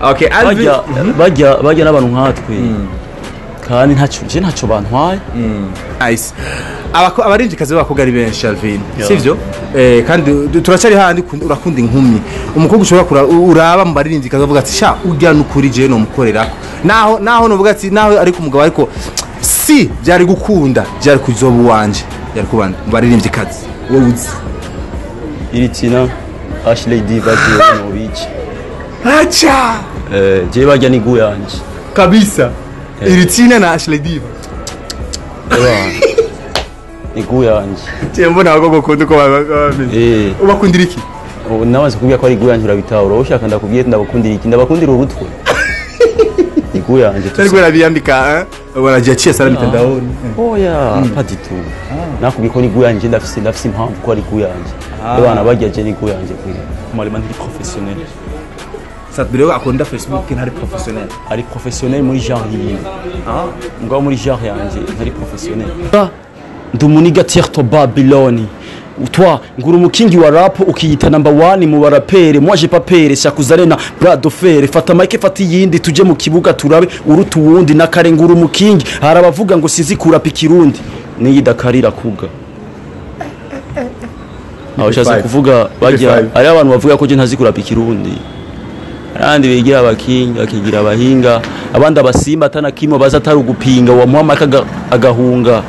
Okay, Alvin. Bajya n'abantu nkatwe. Kandi ntaco je ntaco bantwaye. Nice. Abarinjikazi b'abakobwa ari benshi, Alvin. Sivyo? Kandi turacari handi urakunda inkumi. Umukobwa ushobora uraba mu barinjikazi avuga ati sha urya nukuri je no mukorerako. Naho novuga ati naho ari ku mugabo ariko si byari gukunda byari kuzoba uwanje. Byari kubanda mu barinjikazi. Wowe uzi. Iritina Ashley Diva je no bici. Acha. Je bajya ni guyanje. Kabisa. Iritina na Ashley Diva. Igu yanje. Je mbona abakobwa ukunda uko bameze. Ubakundira iki? Namaze kubwira ko ari igu yanje urabitahura. Ushaka ndakubwiye ndabakundira iki? Ndabakundira urutwe. Igu yanje. Tari kubera biyambika, wanajiachia sana mitandaoni. Oya, pas du tout. Nakubwiye ko ni igu yanje ndafise impamvu ko ari igu yanje. Abana bajya je ni igu yanje kwira. Malema ndi professionnel. Satbiro akunda Facebook ntari professionnel. Ari professionnel muri genre yiwe. Ngwa muri genre yanje ntari professionnel. Ndumuniga tierto Babyloni. Toi, nguru mukingi wa rap ukiyita number 1 mu barapere. Moi j'ai pas peur, sakuzarena bras de fer. Fata mic fata yindi tuje mu kibuga turabe urutu wundi nakare nguru mukingi. Harabavuga ngo sizi kurapa ikirundi. Niyi dakarira kuga. Aho shaza kuvuga bajya ari abantu bavuga ko je ntazi kurapa ikirundi. Arandi bigira abakinga akigira abahinga abandi abasimba atana kimo baza atari ugupinga wa muhamaka agahunga.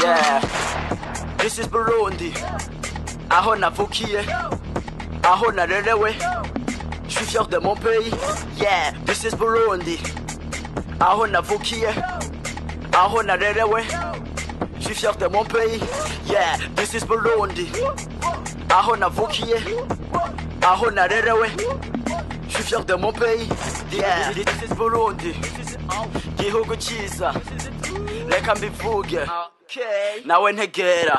Yeah, this is Burundi. Aho navukiye, aho narerewe. Je suis fier de mon pays. Yeah, this is Burundi. Aho navukiye, aho narerewe. Je suis fier de mon pays. Yeah, this is Burundi. Aho navukiye, aho narerewe. Je suis fier de mon pays. Yeah, this is Burundi. Gihugu ciza. Reka mbivuge. Nawe ntegera.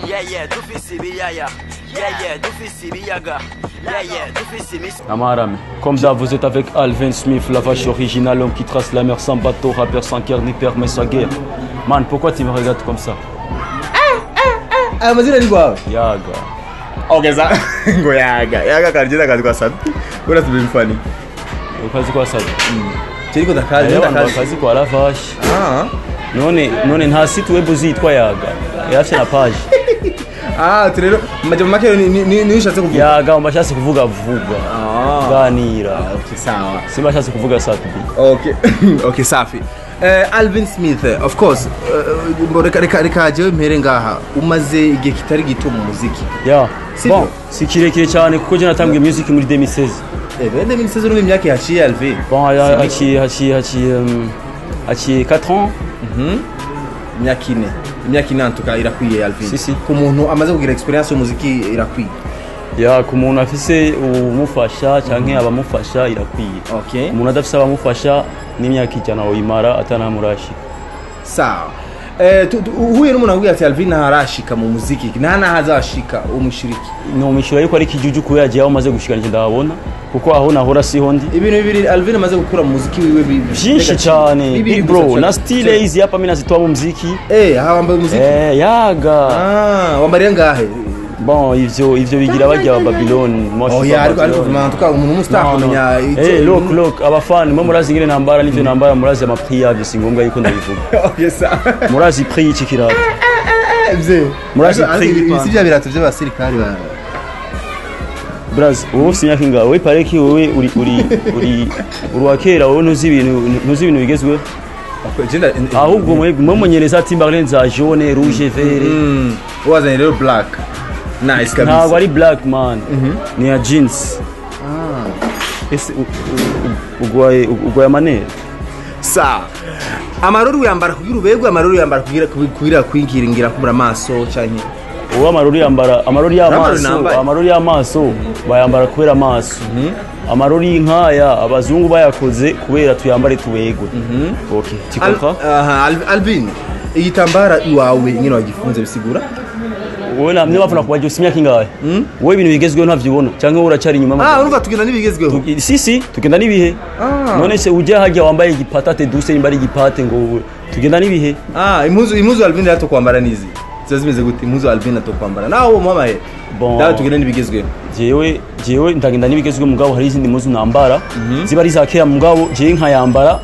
Yeah, yeah, dufise ibiyaya. Yeah, yeah, dufise ibiyaga. Yeah, yeah, dufise imisi. Amarame. Comme d'hab, vous êtes avec Alvin Smith, la vache originale, l'homme qui trace la mer sans bateau, rappeur sans cœur ni permet sa guerre. Man, pourquoi tu me regardes comme ça? Amazina ni gwawe? Yaga. Okay, sa ngo yaga. Yaga karjira kazi kwa sabi. Bora tubimfani. Ukazi kwa sabi. Kiriko dakazi, dakazi. Kazi kwa la vache. Ah. None nta site web uzitwa Yaga. Yafye na page. Ah, turero majambo make ni ushatse kuvuga. Yaga umashatse kuvuga vuga. Ganira. Okay, sawa. Simba shatse kuvuga safi. Okay. Okay, safi. Alvin Smith, of course, reka jewe mpere ngaha umaze igihe kitari gito mu muziki. Yeah. Bon, si kirekire cyane kuko je natangiye music muri 2016. 2016 urumva imyaka yaciye Alvin. Bon, haciye 4 ans. Imyaka ine antuka irakwiye Alvin. Si, si. Ku muntu amaze kugira experience mu muziki irakwiye. Ya, ku muntu afise umufasha canke abamufasha irakwiye. Okay. Umuntu adafise abamufasha n'imyaka 100 oyimara atanamurashika. Sawa. Uhuye n'umuntu akubwira ati Alvin ntarashika mu muziki, nta nahazashika umushiriki. No mishura yuko ari kijuju kubera agiye aho maze gushika nje ndahabona kuko aho nahora siho ndi. Ibintu bibiri Alvin amaze gukura mu muziki wiwe byinshi cyane. Big bro, na style izi hapa mimi nazitoa mu muziki. Aha wambaye umuziki. Yaga. Ah, wambariye ngahe? Bon, ivyo bigira bajya ba Babylon. Oya, ariko vraiment tuka umuntu umustar kumenya. Look abafana mwe murazi ngene nambara n'ivyo nambara murazi ama prix yavyo si ngombwa yuko ndabivuga. Okay, sa. Murazi prix y'iki kirato. Mzee. Murazi prix y'iki. Si bya birato by'abasirikari ba. Braz, wowe ufite imyaka ingahe? Wowe pareki wowe uri uruwakera wowe ntuzi ibintu bigezweho. Ahubwo mwe mumenyereza Timberland za jaune, rouge, vert. Wazanye rero black. Nice kabisa. Ntabwo ari black man. Ni ya jeans. Ese ugwaye amanere. Sawa. Amarori uyambara kugira ubegwe, amarori uyambara kugira kwingiringira kubura amaso canke uwo amarori yambara amarori y'amaso, amarori y'amaso bayambara kubera amaso. Amarori y'inkaya abazungu bayakoze kubera tuyambare tubegwe. Okay, tu comprends? Aha, Alvin, igitambara iwawe nyine wagifunze bisigura? Wowe namye bavuna kubagira ufite imyaka ingahe? Wowe ibintu bigezweho ntavyibona cyangwa wowe uracyari inyuma Ah, y'amajyambere? urumva tugenda n'ibigezweho. Si si, tugenda n'ibihe. None se ujya hajya wambaye igipatate douce, nimba ari igipate, ngo tugenda n'ibihe. Ah, impuzu Alvin yato kwambara nizi ziba zimeze gute? Impuzu Alvin ato kwambara nawe uwo muhamaye. Bon. Dawe, tugenda n'ibigezweho. Jewe ndagenda n'ibigezweho, mugabo hari izindi mpuzu nambara ziba ari iza kera, mugabo jewe nkayambara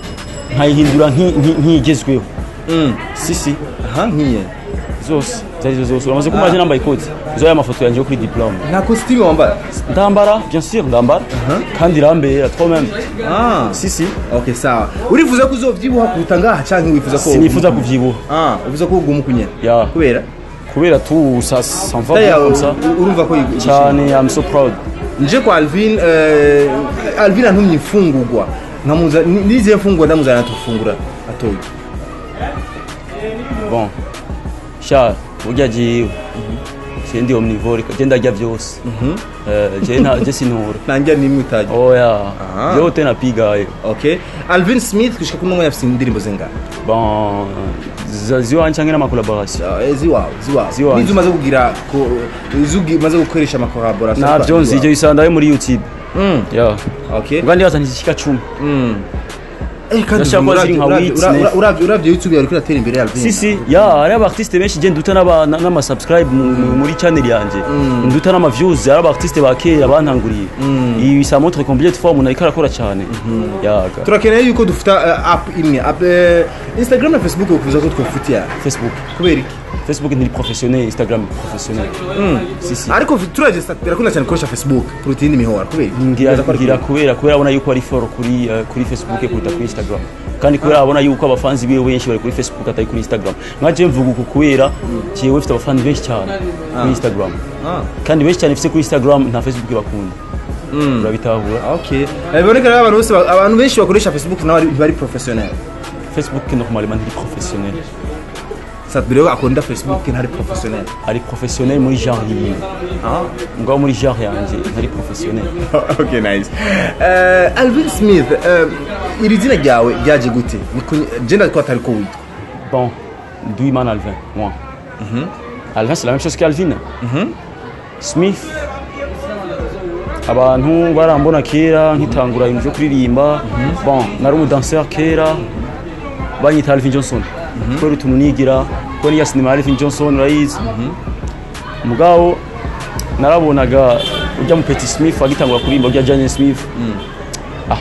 nkayihindura nk'igezweho. Si si. Aha, nkiye? Zose, izo arizo zose uramaze kumva nambaye ikoti zo, ya mafoto yanjye yo kuri diplôme. Nta costume wambara? Ndambara, bien sûr, ndambara kandi irambera trop même. Si si. Okay, sawa. Urifuza ko uzovyibuha kuruta ngaha canke wifuza ko Sinifuza kuvyibuha. Ah, uvuze ko uguma ukunyene? Ya. Kubera? Kubera tu ça ça va Taille bien yawe comme ça. urumva ko Cyane, I'm so proud. Nje kwa Alvin, Alvin antumye imfungurwa nkamuza nizihe mfungurwa ndamuzana tufungura atoye? Bon, sha, burya jewe je ndi omnivore, je ndarya vyose. Je nta je sinura. Nanjye nimwe utajya? Oya. Aha. Yote napigayo. Okay, Alvin Smith gushika kuno mwanya afise indirimbo zingana? Bon, ziwanje canke n'ama collaboration? Ziwawe, ziwawe. Ziwanje. Nizo umaze kugira izo umaze gukoresha ama collaboration? Navyo nzi, ivyo bisandaye muri YouTube. Ya. Okay. Ubwo ndibaza ntizishika 10. Kandi Ndashaka kuba ziri nka Whitney. uravye YouTube yawe, iratera imbere, Alvin. Si si, ya, hari aba artiste benshi je nduta n'ama subscribe muri channel yanje, nduta n'ama views. Hari aba artiste ba kera bantanguriye. Ibi ça montre combien de fois umuntu ariko arakora cyane, yaga. Turakeneye yuko dufita app imwe, app, Instagram na Facebook, ukuvuza ko twofitiya? Facebook. Kubera iki? Facebook ntiri professionnel, Instagram professionnel. Si si. Ariko turavye birakunda cyane gukoresha Facebook kuruta iyindi mihora, kubera iki? Ngira Bibaza ko ari ngira kubera abona yuko ari fort kuri Facebook kuruta kuri Instagram, kandi kubera abona yuko abafanzi biwe benshi bari kuri Facebook atari kuri Instagram. Nka je mvuga uku kubera jewe mfite abafanzi benshi cyane kuri Instagram. Kandi benshi cyane mfite kuri Instagram nta Facebook bakunda, urabitahura. Okay. Biboneka rero abantu bose abantu benshi bakoresha Facebook nabo bari professionnel. Facebook normalement ntiri professionnel. Sat-B rero akunda Facebook ntari professionnel? Ari professionnel muri genre yiwe, mugabo muri genre yanje ntari professionnel. Okay, nice. Alvin Smith, iri zina ryawe ryaje gute? Je ndazi ko atari ko witwa. Bon, Duiman Alvin, moi. Alvin, c'est la même chose qu'Alvin. Smith, abantu barambona kera nkitangura ibintu byo kuririmba. Bon, nari umudanseur kera, banyita Alvin Johnson kubera utuntu nigira, kuko niya sinema ya Alvin Johnson urayizi. Mugabo narabonaga ujya mu Petit Smith agitangura kuririmba, ujya Jane Smith. Ah,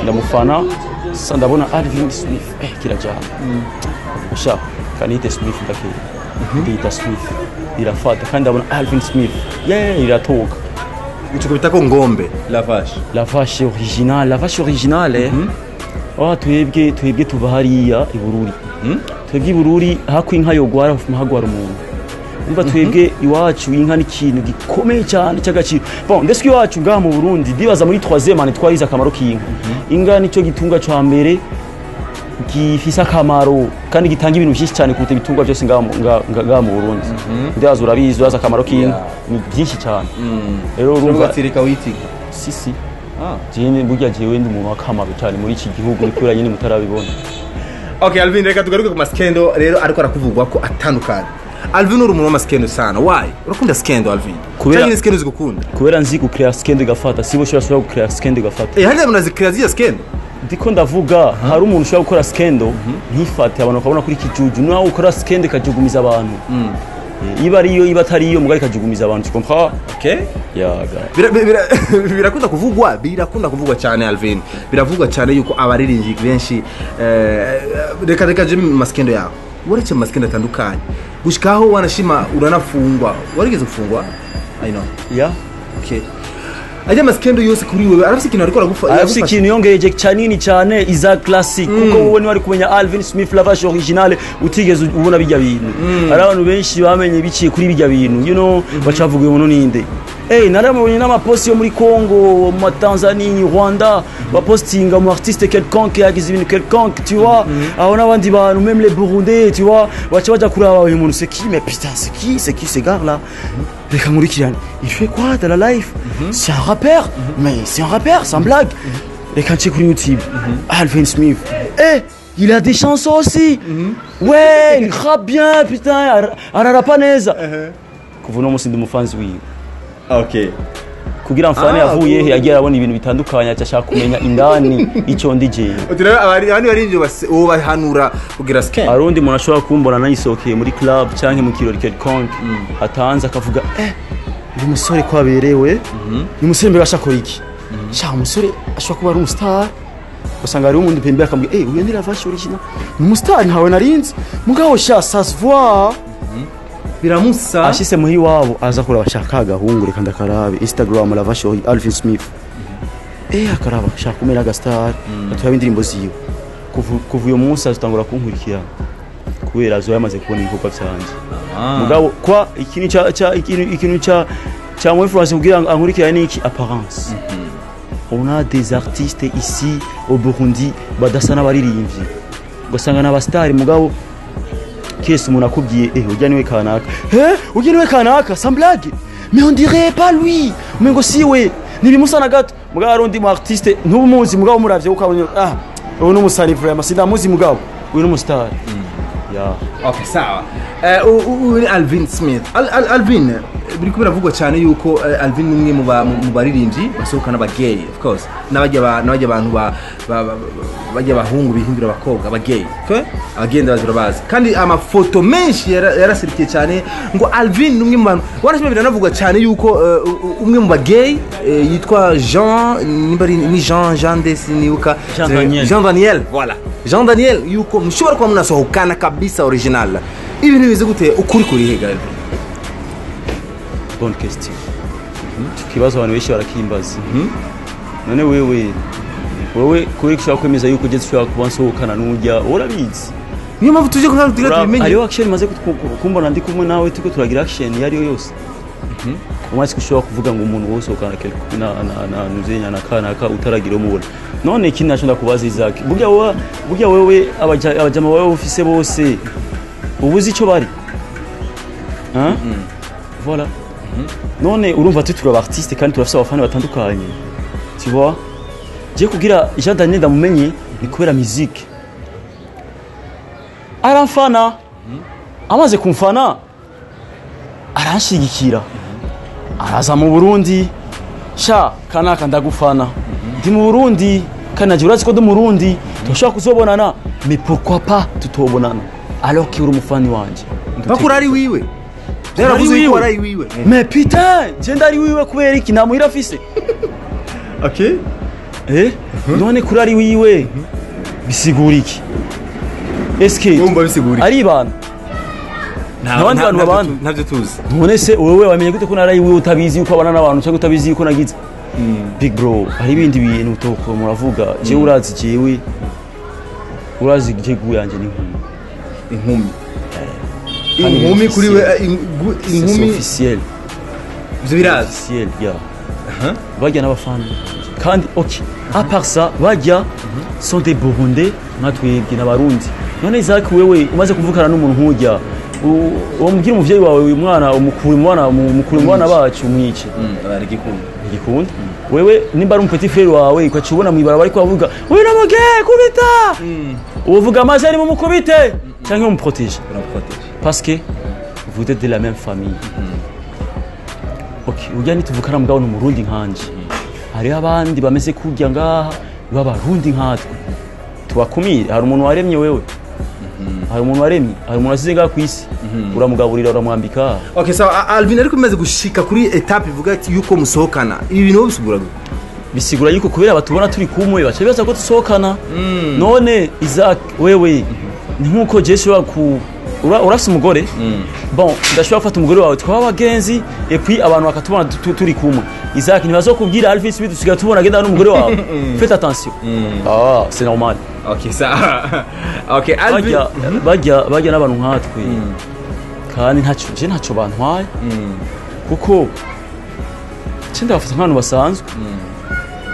ndamufana. Sasa ndabona Alvin Smith, kirajana. Sha, kanite Smith, ndakeye ndiyita Smith, irafata. Kandi ndabona Alvin Smith, yeah, iratoka. Ucukubita ko ngombe la vache. La vache originale, la vache originale, eh. Oh, twebwe tuva hariya i Bururi. Twebwe i Bururi hako inka yogwara hafuma hagwara umuntu. Umva, twebwe iwacu inka ni ikintu gikomeye cyane cy'agaciro. Bon, ndetse iwacu ngaha mu Burundi, ndibaza muri 3e année twarize akamaro k'inka. Inka nicyo gitunga ca mbere gifise akamaro kandi gitanga ibintu byinshi cyane kuruta ibitungwa byose ngaha mu Burundi. Ndibaza urabizi, urazi akamaro k'inka ni byinshi cyane. Rero urumva Urumva tireka witiga. Si si. Jewe burya jewe ndi umuntu w'akamaro cyane muri iki gihugu, ni kubera nyine mutarabibona. Okay, Alvin, reka tugaruke ku maskendo rero, ariko arakuvugwa ko atandukanye. Alvin, uri umuntu w'amaskendo sana. Why urakunda skendo, Alvin? Cyangwa skendo zigukunda? Kubera nzi gucrea skendo igafata, sibo ushobora gucrea skendo igafata. Eh, harya munazikira ziya skendo? Ndiko ndavuga, hari umuntu ushobora gukora skendo ntifate, abantu bakabona kuri kijuju, nawe ukora skendo ikajugumiza abantu. Iba ariyo, iba atari iyo, mugari ikajugumiza abantu, tu comprends? Okay. Yaga. Birakunda kuvugwa cyane, Alvin, biravugwa cyane yuko abaririmbyi benshi, reka je mu maskendo yawe, uretse mu maskendo atandukanye gushikaho wanashima uranafungwa, warigeze gufungwa, I know. Ya. Okay, ajya maskendo yose kuri wewe arafise ikintu ariko aragufa? Arafise ikintu yongereje canini cyane, iza classic, kuko wowe niwari kumenya Alvin Smith la vache originale utigeze ubona bijya bintu. Hari abantu benshi bamenye biciye kuri bijya bintu, bacavuga uyu muntu ninde. Hey, narabonye n'amaposti yo muri Congo, mu Tanzanie, Rwanda, bapostinga mu artiste quelconque yagize ibintu quelconque, tu vois. Aho n'abandi bantu, même les Burundais, tu vois, baca baja kuraba uyu muntu, c'est qui? Mais putain, c'est qui ce gars là? Reka nkurikirane. Il fait quoi dans la life? C'est un rappeur? Mais c'est un rappeur, sans blague. Reka nce kuri YouTube. Alvin Smith. Eh, il a des chansons aussi. Ouais, il rappe bien, putain. Ararapa neza. Kuva uno munsi ndi umufanzi wiwe. Kugira mfane, yavuye he? Good. Yagiye arabona ibintu bitandukanye, aca ashaka kumenya indani icyo ndi jewe. Uti rero abandi baririmbyi uwo bahanura kugira scan. Hari undi muntu ashobora kumbona nayisohokeye muri club canke mu kirori quelconque atanze, akavuga: "Eh, uyu musore ko aberewe, uyu musore mbega ashakora iki? Sha, umusore ashobora kuba ari umustar." Usanga hariho umundi pembere akamubwira: "Eh, uyu ni Lavache original, ni umustar, ntawe narinzi mugabo sha, ça se voit." Biramusa. Ashise muhi iwabo, aza kuraba: "Shaka agahungu, reka ndakarabe Instagram, Lavache Alvin Smith." Eh, akaraba, shaka kumera agastar, aturaba indirimbo ziwe. Kuva uyo munsi azatangura kunkurikirana kubera azoba yamaze kubona ibikorwa vyanje. Mugabo kwa ikintu ca ikintu ca mu influence kugira ngo ankurikirane ni iki? Apparence. On a des artistes ici au Burundi badasa n'abaririmbyi, ugasanga n'abastari, mugabo kese umuntu akubwiye: "Eh, ujya niwe kanaka, eh, ujya niwe kanaka, sans blague, mais on dirait pas lui, umengo siwe, ntibimusa na gato." Mugabo hari undi mu artiste ntubumuzi, mugabo muravye ukabona: "Ah, uyu ni umusari vraiment, sindamuzi, mugabo uyu ni umustar." Ya. Okay, sawa. Uyu ni Alvin Smith. Alvin, biriko biravugwa cyane yuko Alvin ni umwe mu baririmbyi basohokana aba gay, of course, n'abajya abantu bajya abahungu bihindura abakobwa, aba gay, okay? Abagenda bazira bazi, kandi amafoto menshi yarasirikiye cyane ngo Alvin ni umwe mu bantu warashima. Biranavugwa cyane yuko umwe mu ba gay yitwa Jean, nimba ari ni Jean Desi, nibuka. Jean Daniel. Jean Daniel, voilà, Jean Daniel, yuko mushobora kuba munasohokana kabisa original. Ibintu bimeze gute? Ukuri kuri he, Alvin? Bonne question. Ico kibazo abantu benshi barakimbaza. None wewe kuri ushobora kwemeza yuko ugeze ushobora kuba nsohokana n'ujya, urabizi? Niyo mpamvu tuje kugira ngo tubimenye. Hariho action maze kumbona ndi kumwe nawe, turiko turagira action iyo ariyo yose umaze ushobora kuvuga ngo umuntu wose ukana na nuzenya na kanaka utaragira umubona. None ikindi naco ndakubaza, Isaac, burya wewe abajama bawe ufise bose ubuzi ico bari, hein? Voilà. None urumva turi aba artiste kandi turafise abafana batandukanye, tu vois? Je kugira Jean Daniel ndamumenye ni kubera musique, aramfana, amaze kumfana aranshigikira, araza mu Burundi: "Sha kanaka, ndagufana, ndi mu Burundi kandi naje urazi ko ndi Murundi, turashobora kuzobonana?" Mais pourquoi pas tutobonana alors que uri umufani wanje? Bakura ari wiwe, byaravuze yuko ari wiwe. Mais putain, je ndari wiwe kubera iki? Nta muhira afise. Eh, none kuri ari wiwe bisigura iki? Eske Wumva bisigura iki? ari ibana abandi bantu babana? Ntabyo tuzi. None se wewe wamenye gute ko narayi wiwe, utabizi yuko abana n'abantu cyangwa utabizi yuko nagize? Big bro, hari ibindi bintu utoko muravuga. Jewe urazi, jewe urazi, jewe yanjye ni inkumi. Inkumi. Kandi Inkumi kuri we C'est inkumi. officiel. Ivyo birazi. Officiel ya bajya n'abafana kandi, ok, à part ça, bajya sont des Burundais nka twebwe n'Abarundi. None Isaac, wewe umaze kuvukana n'umuntu nk'ujya, wamubwira umuvyeyi wawe: "Uyu mwana umukure mu bana, mukure mu bana bacu, mwice"? Baragikunda. Igikunda. Wewe nimba ari umu petit frère wawe, ukaca ubona mw'ibarabara ariko bavuga: "Uyu namuge kubita", uvuga amazi ari mumukubite cyangwa umuprotege? Uramuprotege. Parce que vous êtes de la même famille, ok? Urya nituvukana, mugabo ni Umurundi nkanje. Hariho abandi bameze kurya ngaha b'Abarundi nkatwe, tubakumire. Hari umuntu waremye wewe, hari umuntu waremye, hari umuntu wasize ngaha ku isi, uramugaburira, uramwambika. Okay, sawa. Alvin, ariko bimaze gushika kuri étape ivuga ati yuko musohokana, ibi bintu wowe bisigura gute? Bisigura yuko kubera batubona turi kumwe baca bibaza ko dusohokana. None Isaac, wewe ni nkuko je ushobora ku urafise umugore, bon, ndashobora gufata umugore wawe twaba abagenzi, et puis abantu bakatubona turi kumwe. Isaac, ntibazokubwira: "Alvin Smith dusigaye tubona agenda n'umugore wawe, faites attention." Ah, c'est normal. Okay, sawa. Okay, Alvin. Bajya n'abantu nkatwe, kandi ntacyo je ntacyo bantwaye, kuko je ndabafata nk'abantu basanzwe,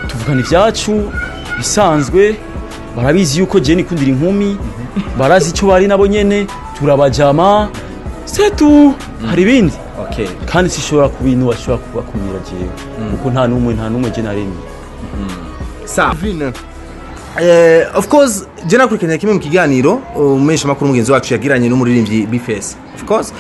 tuvugana ibyacu bisanzwe. Barabizi yuko je nikundira inkumi, barazi icyo bari nabo nyene, turabajama, c'est tout. Hari ibindi? Kandi sishobora ku bintu bashobora kubakumira jewe, kuko nta n'umwe je naremye. Sawa, Alvin. Of course, je nakurikiranye kimwe mu kiganiro umumenyesha makuru mugenzi wacu yagiranye n'umuririmbyi Bface, of course.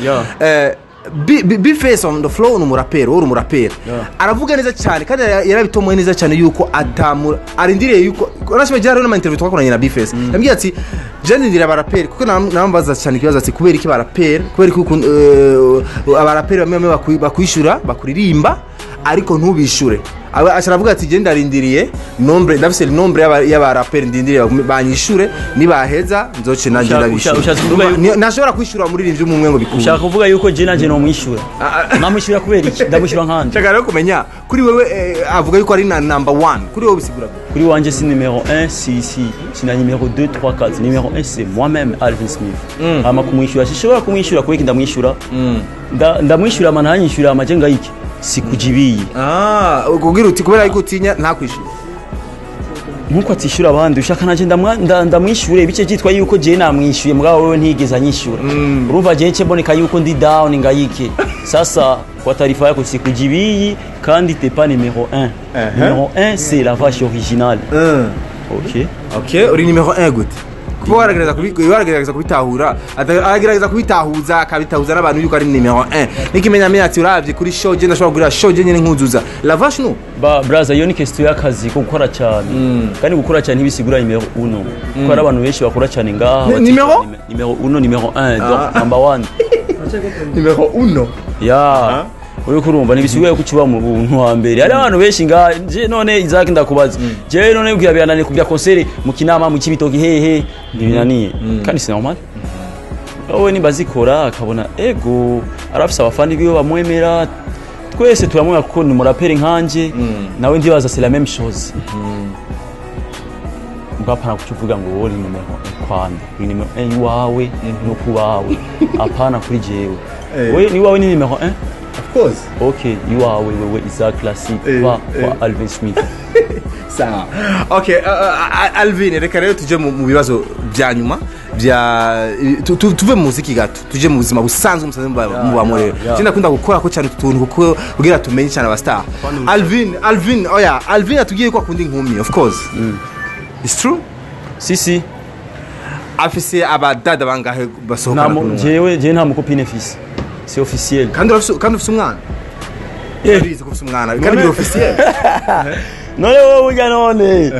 B-Face on the floor ni umuraperi, wowe uri umuraperi. Aravuga neza cyane kandi yarabitomoye neza cyane yuko atamu arindiriye yuko urashima jya n'ama interview twakoranye na B-Face, yambwiye ati je ndindiriye abaraperi, kuko namubaza cyane ikibazo ati kubera iki baraperi, kubera iki abaraperi bamwe bamwe bakwishura bakuririmba ariko ntubishure. Aca aravuga ati je ndarindiriye nombre, ndafise nombre y'abaraperi ndindiriye banyishure, nibaheza nzoce nanjye ndabishyura. Ushatse kuvuga Ntashobora kwishura umuririmbyi umwe ngo bikunde. Ushaka kuvuga yuko je nanje nomwishyura? Namwishyura kubera iki? Ndamwishyura nkande? Nshaka rero kumenya kuri wewe, avuga yuko ari na number one kuri wowe, bisigura gute? Kuri wanje si numéro 1, si na numéro 2, 3, 4. Numéro 1, c'est moi-même, Alvin Smith. Hama kumwishyura, sishobora kumwishyura. Kubera iki ndamwishyura? Ndamwishyura ama ntanyishyura, ama je ngayiki sikujibiye. Ah, kugira uti kubera yuko utinya ntakwishura. Nkuko atishyura abandi, ushaka nanje ndamwishyure, bice byitwa yuko je namwishyuye, mugabo wewe ntigeze anyishyura. Urumva je nce mboneka yuko ndi down ngayike. Sasa kwa taarifa yako, sikujibiyi, kandi t'es pas numéro 1. Numéro 1, c'est la vache originale, OK? Okay, uri numéro 1 gute? Kuba waragerageza kubitahura, aragerageza kubitahuza, akabitahuza n'abantu yuko ari numéro 1, n'ikimenyamenya ati uravye kuri show je ndashobora kugura show je nyene nkuzuza la vache no. Ba braza, iyo ni question y'akazi ko gukora cyane, kandi gukora cyane ntibisigura numéro 1, kuko hari abantu benshi bakora cyane ngaha Numéro? Numéro 1, numéro 1, donc number 1. Numéro 1. Ya, uriko urumva, ntibisigura yuko ukiba mu buntu wa mbere. Hari abantu benshi ngaha. Je none Isaac, ndakubaza, je none kugira birananiye kugira concert mu Kinama, mu Kibitoki, hehe, ntibinaniye, kandi c'est normal. Wowe nimba zikora akabona ego arafise abafani biwe bamwemera, twese turamwemera kuko ni umuraperi nkanje nawe, ndibaza c'est la même chose. Mbapana kuco uvuga ngo wowe uri numéro 1 kwande, uri numéro 1 iwawe no kubawe, apana kuri jewe. We ni wawe ni numéro 1. Of course. Ok, iwawe wewe Isaac Classic, pa kwa Alvin Smith. Sawa, okay, Alvin, reka rero tuje mu bibazo bya nyuma bya tuve mu muziki gato, tuje mu buzima busanzwe musanzwe mubamo rero. Je ndakunda gukora ko cyane utuntu kuko kugira tumenye cyane aba star. Alvin, oya, Alvin atubwiye ko akunda inkumi, of course. It's true? Si si. Afise abadada bangahe basohokana Nta kuno mwaka? Jewe nta mukopine fise, c'est officiel. Kandi ufise umwana. Urabizi ko ufise umwana kandi biri officiel. None wowe urya, none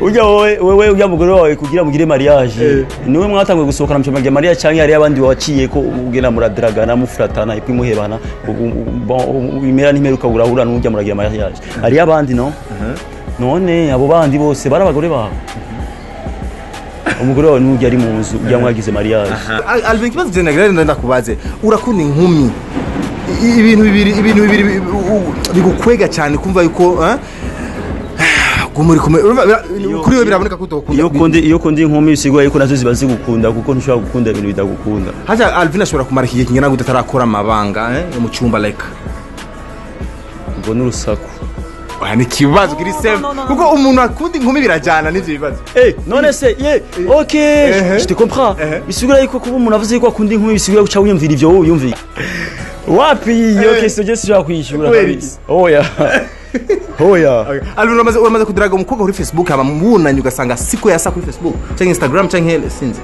urya wowe urya mugore wawe kugira mugire mariage, niwe mwatanguye gusohokana mu cyumba mariage, cyangwa hari abandi waciye ko ugenda muradragana, mufuratana, ipwi muhebana, bon, imera n'imperuka urahura n'urya muragira mariage? Hari abandi no none abo bandi bose bari abagore bawe? Umugore wawe n'urya ari mu nzu, urya mwagize mariage. Alvin, ikibazo je nagira ndakubaze, urakunda inkumi. Ibintu bibiri bigukwega cyane kumva yuko gumuri kumwe urumva kuri we biraboneka ko utokunda. Iyo kundi inkumi, bisigura yuko nazo ziba zigukunda, kuko ntushobora gukunda ibintu bidagukunda. Haja Alvin ashobora kumara igihe kingana gute atarakora amabanga mu cyumba, like? Ubwo n'urusaku. Oya, ni ikibazo kiri same, kuko umuntu akunda inkumi birajyana n'ivyo bibazo. Eh, none se ye, ok, je te comprends. Bisigura yuko kuba umuntu avuze yuko akunda inkumi, bisigura guca wiyumvira ivyo wowe wiyumvira. Wapi, iyo question je sinshobora kuyishura. Kubera Kabisa. Oya. Oya. Alvin, uramaze kudaraga umukobwa kuri Facebook, aba mubunanye ugasanga siko yasa kuri Facebook cyangwa Instagram cyangwa sinzi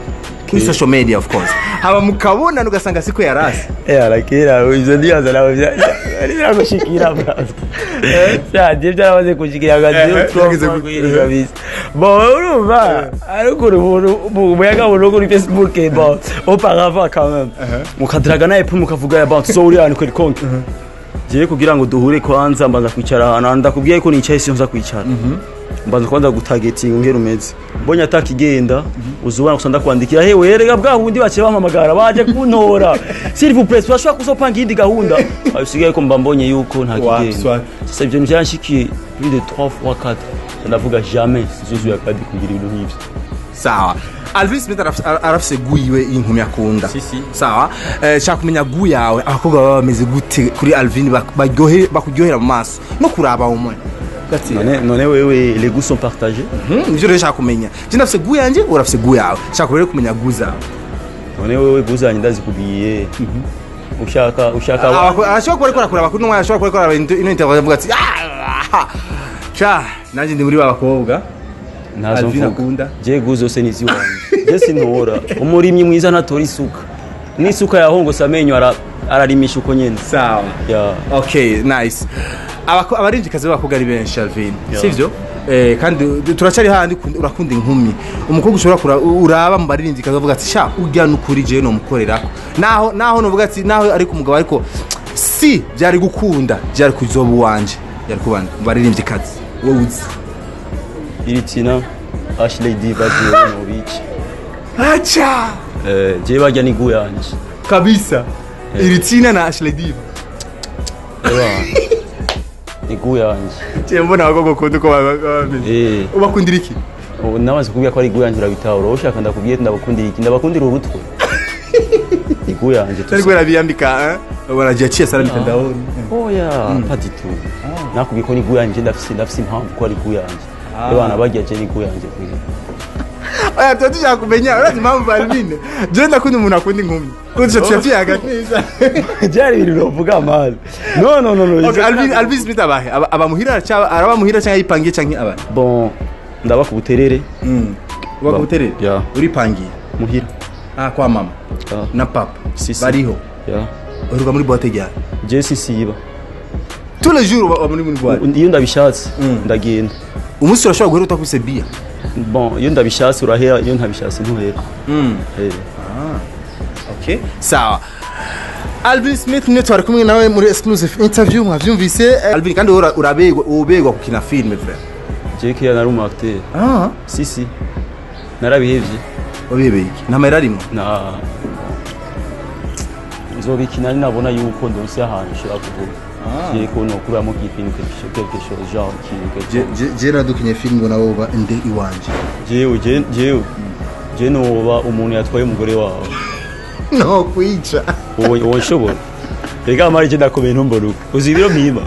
kuri social media, of course, haba mukabonana ugasanga siko yarasi? Eh, arakera ivyo ndibaza nawe biragushikira braza. Byagiye byaramaze kushikira Byageze gute? Kabisa. Bon, urumva ariko umuntu umuyaga ubona kuri Facebook, bon, auparavant quand même mukadraga et puis mukavuga, bon, tuzohurira ahantu quelconque. Jewe kugira ngo duhure, kwanza mbanza kwicara ahantu ndakubwiye ko nicaye, siyo nza kwicara, mbanza kwanza gutagetinga ngera umeze, mbonye atakigenda, uzubona gusa ndakwandikira: hewe, erega bwa bundi baciye bampamagara baje kuntora, s'il vous plaît, turashobora kuzopanga iyindi gahunda. Ayo usigaye ko mba mbonye yuko nta kigenda. Swat. Sasa ibyo byanshikiye plus de 3 fois 4, ndavuga jamais sizozuya kandi kugira ibintu nk'ivyo. Sawa, Alvin Smith arafise goût yiwe y'inkumi akunda. Si, si. Sawa, shaka kumenya goût yawe, abakobwa baba bameze gute kuri Alvin bakuryohera mu maso no kuraba umwe? None wewe, les goûts sont partagés. Nivyo rero shaka kumenya, je ndafise goût yanje, urafise goût yawe, shaka rero kumenya goût zawe. None wewe goût zanjye ndazikubwiye, ushaka Ashobora kuba ariko arakuraba kuri n'umwana, ashobora kuba ariko araraba ino interview avuga ati: "Ah, sha nanjye ndi muri ba bakobwa Ntazo Alvin mvuga. akunda." Je goût zose ni iziwanje, je sintora. Umurimyi mwiza ntatora isuka. N'isuka yahongose amenyo ararimisha uko nyene. Sawa. Yeah. Okay, nice. Abarinjikazi b'abakobwa ari benshi, Alvin. Yeah. Sivyo? Kandi turacari handi urakunda inkumi. Umukobwa ushobora uraba mu baririmbyi avuga ati sha urya nukuri je no mukorerako. Naho novuga ati naho ariko umugabo ariko si byari gukunda byari kuzoba uwanje. Byari kubana mu baririmbyi kazi. Wowe uzi. Iritina Ashley Diva jewe nobici. Acha! Je barya ni gu yanje. Kabisa. Iritina na Ashley Diva. Ewa. Ni gu yanje. Je mbona abakobwa ukunda uko bameze. Ubakundira iki? Ubu namaze kubwira ko ari gu yanje urabitahura. Ushaka ndakubwiye ndabakundira iki? Ndabakundira urutwe. Ni gu yanje. Tari kubera biyambika, eh? Waragiye aciye sara mitandaoni. Oya, pas du tout. Nakubwiye ko ni gu yanje ndafise impamvu ko ari gu yanje. Abana barya je ni gu yanje kwiye. Oya tuba dushaka kumenya urazi impamvu Alvin. Je ndakunda umuntu akunda inkumi. Kuko tuba tuyaga neza. Byari ibintu novuga mali. No no no no. Okay, Alvin Smith abahe? Aba muhira cyangwa araba muhira cyangwa yipangiye cyangwa aba? Bon, ndaba ku buterere. Uba ku buterere? Yeah. Uripangiye? Muhira. Ah, kwa mama. Na papa. Si, si. Bariho. Yeah. Uruka muri boîte ryari? Je si siba. Tous les jours uba muri boîte. Iyo ndabishatse ndagenda. Umunsi urashobora guhera utakuse bia. Bon, iyo ndabishatse urahera, iyo ntabishatse ntuhera. Okay. Sawa. Alvin Smith niwe twari kumwe nawe muri exclusive interview mwavyumvise. Alvin kandi urabegwa ubegwa kukina film frère. Je kiya nari umu acteur. Ah. Si si. Narabihevye. Wabihebeye iki? Nta mahera arimwo? Na nzobikina nabona yuko ndonse ahantu nshobora kuvuga. Yego no kuramo ikintu quelque chose genre ikintu. Je nadukinye film ngo nawe uba nde iwanje. Jewe je noba umuntu yatwaye umugore wawe. No kwica. Wowe nshobora. Rega mari je ndakomeye ntumbona uko. Uzi ibiro mpima.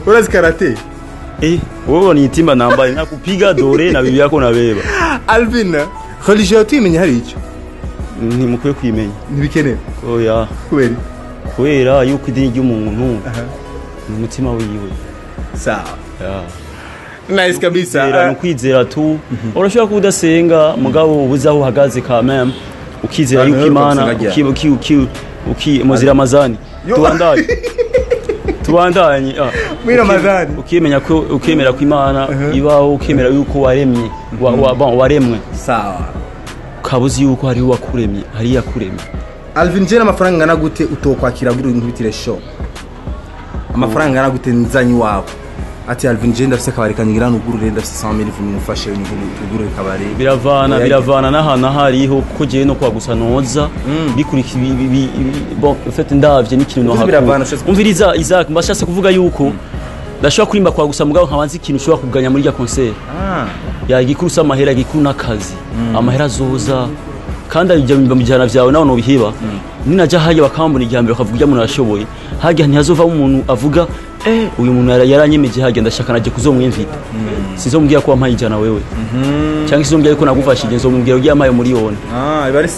Urazi karate? Wewe ni itimba nambaye nakupiga dore na bibi yako nabeba. Alvin, religion tuyimenya hari icyo? Ntimukwiye kuyimenya. Ntibikenewe. Oya. Kubera? Kubera yuko idini ry'umuntu ni umutima wiwe. Sawa. Yeah. Nice kabisa. Ni kwizera tu. Urashobora kuba udasenga mugabo ubuze aho uhagaze quand même. Ukizera yuko Imana uki muzira Ramazani. Tubandanye. Tubandanye. Muri Ramazani. Ukimenya ko ukemera ko Imana ibaho, ukemera yuko waremye. Bon waremwe. Sawa. Ukabuzi yuko hari uwakuremye, hari yakuremye. Alvin je n'amafaranga ngana gute utokwakira kugira inkubitire show? Amafaranga ngana gute nzanyi wawe? Ati Alvin je ndafise akabari kanyigira nugurure ndafise 100,000 mufashe nugurure kabari. Biravana n'ahantu hariho kuko je no kwagusa noza bikurikira bon en fait ndavye n'ikintu no hakuru. Umviriza Isaac mbashase kuvuga yuko ndashobora kurimba kwagusa mugabo nkabanza ikintu ushobora kuganya muri rya concert. Ya igikuru samahera igikuru nakazi. Amahera zoza kandi ibyo mujyana vyawe nawe nobiheba. Ninaja hajya bakambona igihambere bakavuga ibyo umuntu arashoboye. Hajya ntihazovamo umuntu avuga uyu muntu yaranyemeje hajya ndashaka naje kuzomwimvita. Sinzomubwira ko wampaye ijana wewe. Cyangwa sinzomubwira ko nagufashije, nzomubwira ko yampaye miliyoni.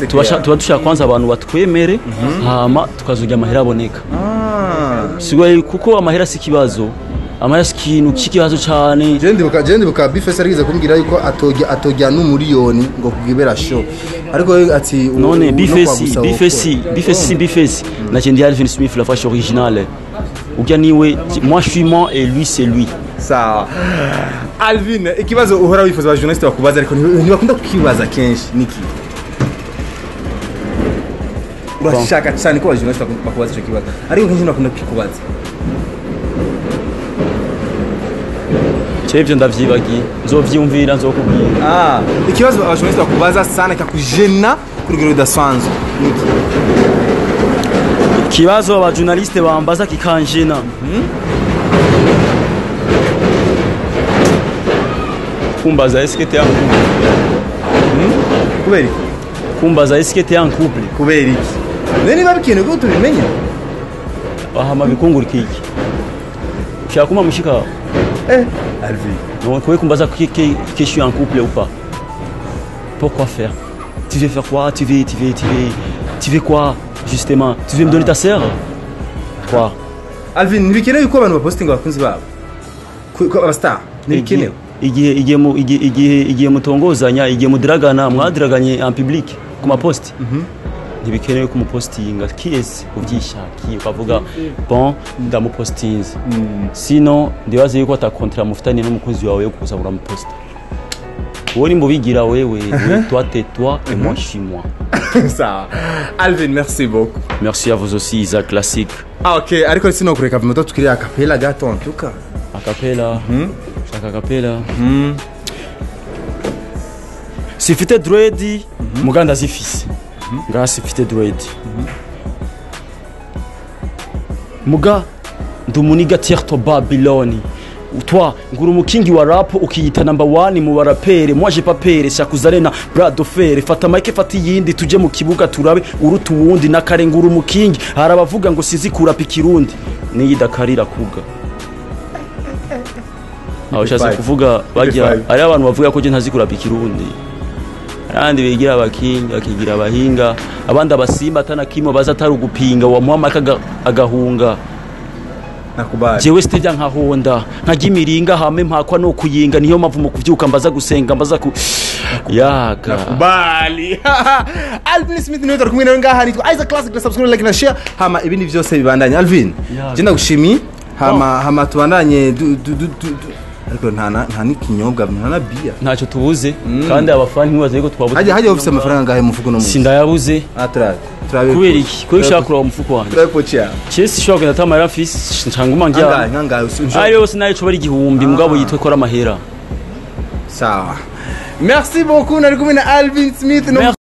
Tuba dushaka kwanza abantu batwemere hama tukazurya amahera aboneka. Sigwe kuko amahera si ikibazo. Amahera si ikintu c'ikibazo cane. Je ndibuka Bifese arigize kumbwira yuko atojya n'umuriyoni ngo kugibera show. Ariko ati none Bifese naje ndi Alvin Smith la vache originale. Ujya niwe moi je suis moi et lui c'est lui. Sawa. Alvin, ikibazo uhora wifuza aba journaliste bakubaza ariko ntibakunda kukibaza kenshi niki? Urashaka cyane ko aba journaliste bakubaza ico kibazo ariko kenshi ntibakunda kukikubaza. Chevyo ndavyibagiye nzovyumvira nzokubwira. Ikibazo aba journaliste bakubaza sana kakujena ku rugero rudasanzwe niki? Ikibazo aba journaliste bambaza kikanjena. Kumbaza est-ce que t'es en couple? Kubera iki? Kumbaza est-ce que t'es en couple? Kubera iki? None niba bikenewe ko tubimenya? Ahama bikungurika iki? Ushaka kuma mushika? Alvin. Donc oui, kumbaza que je suis en couple ou pas. Pourquoi faire? Tu veux faire quoi? Tu veux quoi justement? Tu veux me donner ta sœur? Quoi? Alvin, ntibikenewe yuko abantu bapostinga abakunzi babo. Ko aba star ntibikenewe. Igihe mutongozanya, igihe mudragana, mwadraganye en public ku ma post. Ntibikenewe kumupostinga kiretse uvyishakiye ukavuga bon, ndamupostinze. Sino ndibaza yuko ata contrat mufitaniye n'umukunzi wawe yo kuza uramuposta. Wowe nimba ubigira wewe, toi t'es toi et moi je suis moi. Sawa Alvin, merci beaucoup. Merci à vous aussi, Isaac Classique. Ah, ok, ariko sinokureka vimoto tukiri a cappella gato en tout cas. Acapella. Shaka acapella. Sifite dread, muga ndazifise. Ngaha sifite dread. Muga ndi umuniga tierto Babyloni. Toi, ngura umukingi wa rap ukiyita number one mu barapere. Moi j'ai pas peur, shakuzane na bras de fer. Fata mic, fata iyindi, tuje mu kibuga turabe uruta uwundi. Na kare ngura umukingi. Hari abavuga ngo sinzi kurapa ikirundi. Niyi dakarira kuga. Aho ushatse Five. kuvuga bagira Five. hari abantu bavuga ko je ntazi kurapa ikirundi. Abandi bigira abakinga, bakigira abahinga, abandi abasimba atana kimwe baza atari ugupinga, wamuha amaka agahunga. Nakubali. Jewe sitevya nkahonda nkarya imiringa hame mpakwa no kuyinga. Niyo mpamvu mu kuvyuka mbaza gusenga mbaza ku yaga. Bali Alvin Smith niwe turi kumwe nawe ngaha, nitwa Isaac Classic. Na subscribe, like na share, hama ibindi byose bibandanye. Alvin, Yeah. je ndagushimiye, hama tubandanye ariko nta n'ikinyobwa, nta na biya. Ntacyo tubuze kandi abafani ntibaze yuko twabuze. Hajya ufise amafaranga ngahe mu mufuko no munsi? Sindayabuze. Ah, turabe turabe. Kubera iki? Kubera ushaka kuraba umufuko wanje? Turabe. Chese ishobora kugenda atamahera mfise ncanguma Angahe? ndyama. Angahe? Ayo yose nayo coba ari 1000, mugabo yitwe ko ari amahera. Sawa, merci beaucoup. Nari kumwe na Alvin Smith no Merci.